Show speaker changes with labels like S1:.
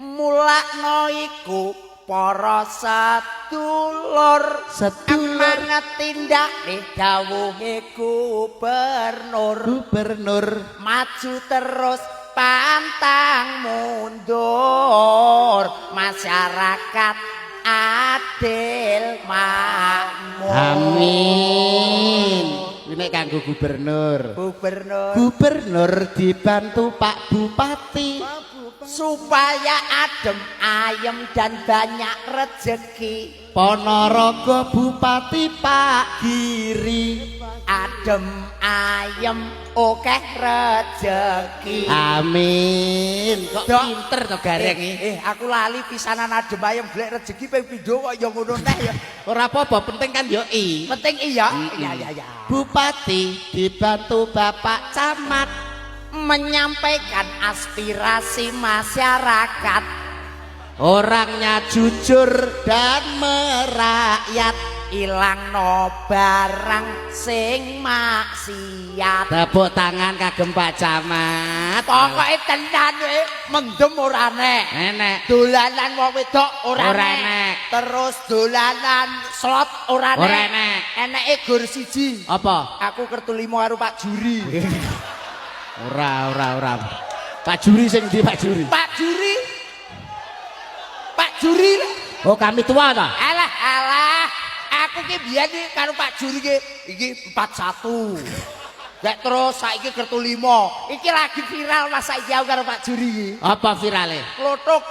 S1: Mulakno iku para sedulur.
S2: Sedulur.
S1: Manget tindakne dawuhe gubernur.
S2: Gubernur.
S1: Maju terus pantang mundur, masyarakat adil makmur.
S2: Amin. Ini kanggo gubernur.
S1: Gubernur.
S2: Gubernur dibantu Pak Bupati
S1: supaya adem ayem dan banyak rezeki.
S2: Ponorogo Bupati Pak Giri.
S1: Adem ayem akeh rezeki.
S2: Amin. Kok
S1: Dok.
S2: pinter to Gareng iki?
S1: Aku lali pisanan adem ayem golek rezeki ping pindho kok ya ngono neh ya.
S2: Ora apa-apa, penting kan yo i.
S1: Penting iya. Iya.
S2: Bupati dibantu Bapak Camat
S1: menyampaikan aspirasi masyarakat.
S2: Orangnya jujur dan merakyat.
S1: Ilangno barang sing maksiat.
S2: Tepuk tangan kagem Pak Camat.
S1: Pokoke tenan kowe mendem ora nek.
S2: Enek.
S1: Dolanan wong wedok ora
S2: Ora
S1: nek.
S2: enek.
S1: Terus dolanan slot ora nek.
S2: Ora enek.
S1: Eneke gur siji.
S2: Apa?
S1: Aku kertu limo karo Pak Juri.
S2: Ora, ora, ora. Pak Juri sing ndi Pak Juri?
S1: Pak Juri. Pak Juri.
S2: Oh, kami tua ta?
S1: Alah, alah. Aku ki biyen iki karo Pak Juri ki iki 41. Lek terus saiki kertu limo. Iki lagi viral Mas saiki aku karo Pak Juri iki.
S2: Apa virale?
S1: Klothok.